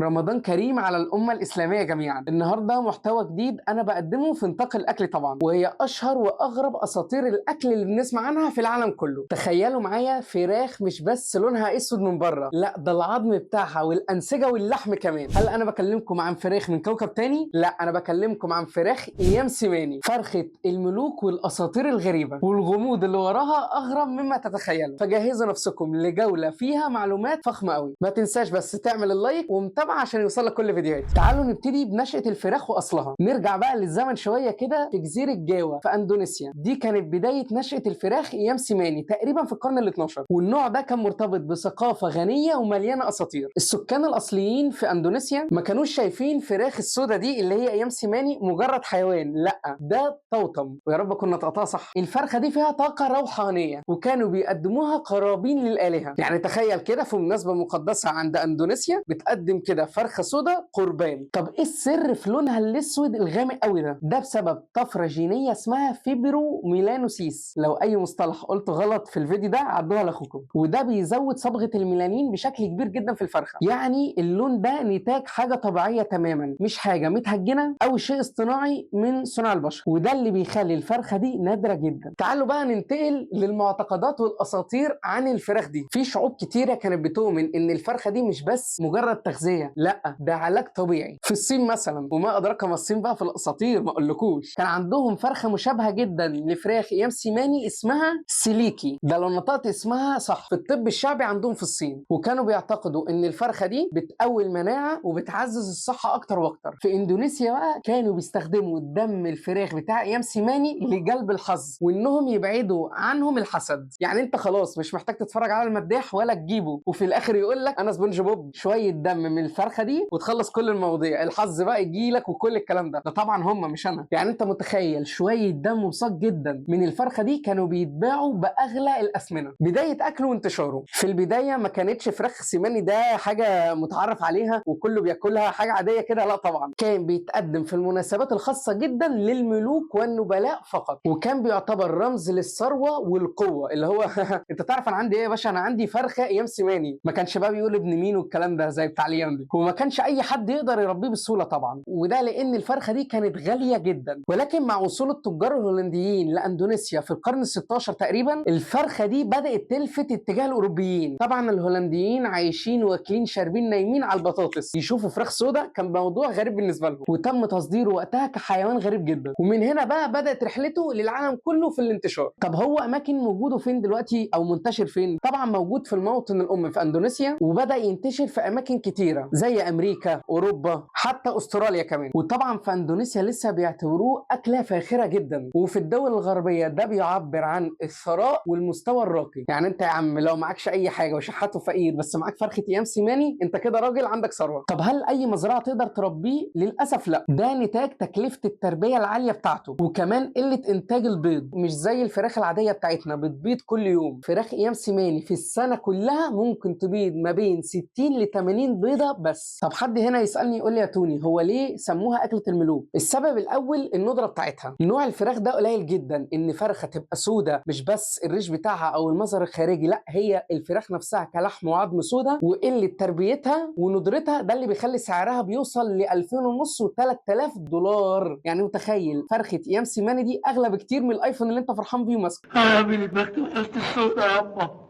رمضان كريم على الأمة الإسلامية جميعا. النهاردة محتوى جديد أنا بقدمه في نطاق الأكل طبعا، وهي أشهر وأغرب أساطير الأكل اللي بنسمع عنها في العالم كله. تخيلوا معايا فراخ مش بس لونها أسود من بره، لا ده العظم بتاعها والأنسجة واللحم كمان. هل أنا بكلمكم عن فراخ من كوكب تاني؟ لا، أنا بكلمكم عن فراخ أيام سيماني، فرخة الملوك والأساطير الغريبة والغموض اللي وراها أغرب مما تتخيلوا. فجهزوا نفسكم لجولة فيها معلومات فخمة قوي. ما تنساش بس تعمل ال like ومتابعة عشان يوصلك كل فيديوهاتي. تعالوا نبتدي بنشأة الفراخ وأصلها. نرجع بقى للزمن شوية كده في جزيرة جاوا في أندونيسيا. دي كانت بداية نشأة الفراخ أيام سيماني تقريبا في القرن ال 12، والنوع ده كان مرتبط بثقافة غنية ومليانة أساطير. السكان الأصليين في أندونيسيا ما كانوش شايفين فراخ السودا دي اللي هي أيام سيماني مجرد حيوان، لا ده طوطم، ويا رب كنا نطقتها صح. الفرخة دي فيها طاقة روحانية وكانوا بيقدموها قرابين للآلهة. يعني تخيل كده في مناسبة مقدسة عند أندونيسيا بتقدم كده فرخة سودا قربان. طب ايه السر في لونها الاسود الغامق قوي ده؟ ده بسبب طفرة جينية اسمها fibromelanosis. لو اي مصطلح قلته غلط في الفيديو ده عدوها لاخوكم. وده بيزود صبغة الميلانين بشكل كبير جدا في الفرخة. يعني اللون ده نتاج حاجة طبيعية تماما، مش حاجة متهجنة او شيء اصطناعي من صنع البشر، وده اللي بيخلي الفرخة دي نادرة جدا. تعالوا بقى ننتقل للمعتقدات والاساطير عن الفراخ دي. في شعوب كتيرة كانت بتؤمن ان الفرخة دي مش بس مجرد تغذية، لا ده علاج طبيعي. في الصين مثلا، وما ادراك ما الصين بقى في الاساطير ما اقولكوش، كان عندهم فرخة مشابهة جدا لفراخ ايام سيماني اسمها سيليكي، ده لو نطقت اسمها صح، في الطب الشعبي عندهم في الصين. وكانوا بيعتقدوا ان الفرخه دي بتقوي المناعة وبتعزز الصحة اكتر واكتر. في اندونيسيا بقى كانوا بيستخدموا دم الفراخ بتاع ايام سيماني لجلب الحظ وانهم يبعدوا عنهم الحسد. يعني انت خلاص مش محتاج تتفرج على المداح ولا تجيبه وفي الاخر يقول لك انا سبونج بوب، شوية دم من الفرخه دي وتخلص كل المواضيع، الحظ بقى يجي لك وكل الكلام ده. ده طبعا هم مش انا. يعني انت متخيل شوية دم بسيط جدا من الفرخه دي كانوا بيتباعوا باغلى الاثمنه. بداية اكله وانتشاره، في البداية ما كانتش فراخ سيماني ده حاجة متعارف عليها وكله بياكلها حاجة عادية كده، لا طبعا كان بيتقدم في المناسبات الخاصة جدا للملوك والنبلاء فقط، وكان بيعتبر رمز للثروه والقوه، اللي هو انت تعرف انا عندي ايه يا باشا؟ انا عندي فرخة ايام سيماني. ما كانش بقى بيقول ابن مين والكلام ده زي بتاع الايام دي، وما كانش اي حد يقدر يربيه بسهولة طبعا، وده لان الفرخه دي كانت غالية جدا. ولكن مع وصول التجار الهولنديين لاندونيسيا في القرن ال16 تقريبا، الفرخه دي بدات تلفت اتجاه الاوروبيين. طبعا الهولنديين عايشين واكلين شاربين نايمين على البطاطس، يشوفوا فراخ سودا كان موضوع غريب بالنسبة لهم، وتم تصديره وقتها كحيوان غريب جدا. ومن هنا بقى بدات رحلته للعالم كله في الانتشار. طب هو اماكن وجوده فين دلوقتي او منتشر فين؟ طبعا موجود في الموطن الام في اندونيسيا، وبدا ينتشر في اماكن كتيرة زي امريكا، اوروبا، حتى استراليا كمان. وطبعا في اندونيسيا لسه بيعتبروه اكله فاخره جدا، وفي الدول الغربية ده بيعبر عن الثراء والمستوى الراقي. يعني انت يا عم لو معكش اي حاجة وشحات وفقير بس معاك فرخة ايام سيماني، انت كده راجل عندك ثروة. طب هل اي مزرعة تقدر تربيه؟ للاسف لا، ده نتاج تكلفة التربية العالية بتاعته، وكمان قلة انتاج البيض. مش زي الفراخ العادية بتاعتنا بتبيض كل يوم، فراخ ايام سيماني في السنة كلها ممكن تبيض ما بين 60 ل 80 بيضة بس. طب حد هنا يسالني يقول لي يا توني هو ليه سموها اكله الملوك؟ السبب الاول الندرة بتاعتها. نوع الفراخ ده قليل جدا ان فرخة تبقى سودة، مش بس الريش بتاعها او المظهر الخارجي، لا هي الفراخ نفسها كلحم وعظم سودة، وقلة تربيتها وندرتها ده اللي بيخلي سعرها بيوصل ل 2500 و 3000 دولار. يعني متخيل فرخة ايام سيماني دي اغلى بكتير من الايفون اللي انت فرحان بيه وماسكه. عامل البخت وحشت السودة يا يما.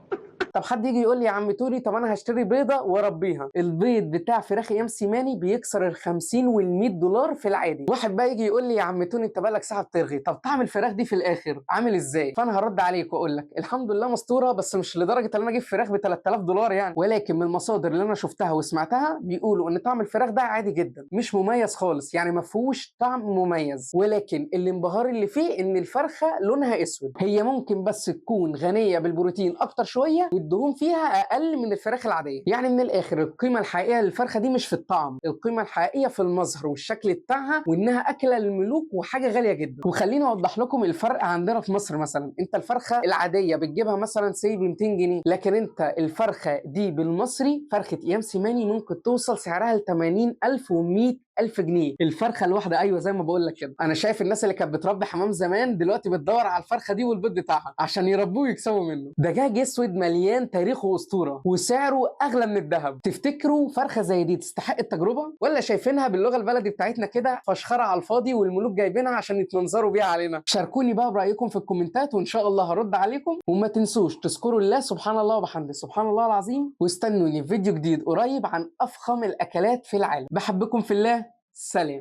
طب حد يجي يقول لي يا عم توني طب انا هشتري بيضة واربيها، البيض بتاع فراخ ايام سيماني بيكسر ال 50 وال 100 دولار في العادي. واحد بقى يجي يقول لي يا عم توني انت بقالك ساعة بترغي، طب طعم الفراخ دي في الاخر عامل ازاي؟ فانا هرد عليك واقول لك الحمد لله مستورة، بس مش لدرجة ان انا اجيب فراخ ب 3000 دولار يعني. ولكن من المصادر اللي انا شفتها وسمعتها بيقولوا ان طعم الفراخ ده عادي جدا، مش مميز خالص، يعني ما فيهوش طعم مميز. ولكن الانبهار اللي فيه ان الفرخه لونها اسود، هي ممكن بس تكون غنية بالبروتين اكتر شوية والدهون فيها اقل من الفراخ العادية. يعني من الاخر القيمة الحقيقية للفرخه دي مش في الطعم، القيمة الحقيقية في المظهر والشكل بتاعها، وانها اكله للملوك وحاجه غالية جدا. وخليني اوضح لكم الفرق عندنا في مصر مثلا، انت الفرخه العادية بتجيبها مثلا سي ب 200 جنيه، لكن انت الفرخه دي بالمصري فرخة ايام سيماني ممكن توصل سعرها ل 80000 و 100000 ألف جنيه الفرخه الواحدة. ايوه زي ما بقول لك كده، انا شايف الناس اللي كانت بتربي حمام زمان دلوقتي بتدور على الفرخه دي والبيض بتاعها عشان يربوه ويكسبوا منه. دجاج اسود مليان تاريخ واسطوره وسعره اغلى من الذهب. تفتكروا فرخة زي دي تستحق التجربة، ولا شايفينها باللغة البلدي بتاعتنا كده فشخره على الفاضي والملوك جايبينها عشان يتمنظروا بيها علينا؟ شاركوني بقى برايكم في الكومنتات وان شاء الله هرد عليكم. وما تنسوش تذكروا الله سبحان الله وبحمده سبحان الله العظيم، واستنوني في فيديو جديد قريب عن افخم الاكلات في العالم. بحبكم في الله، سلام.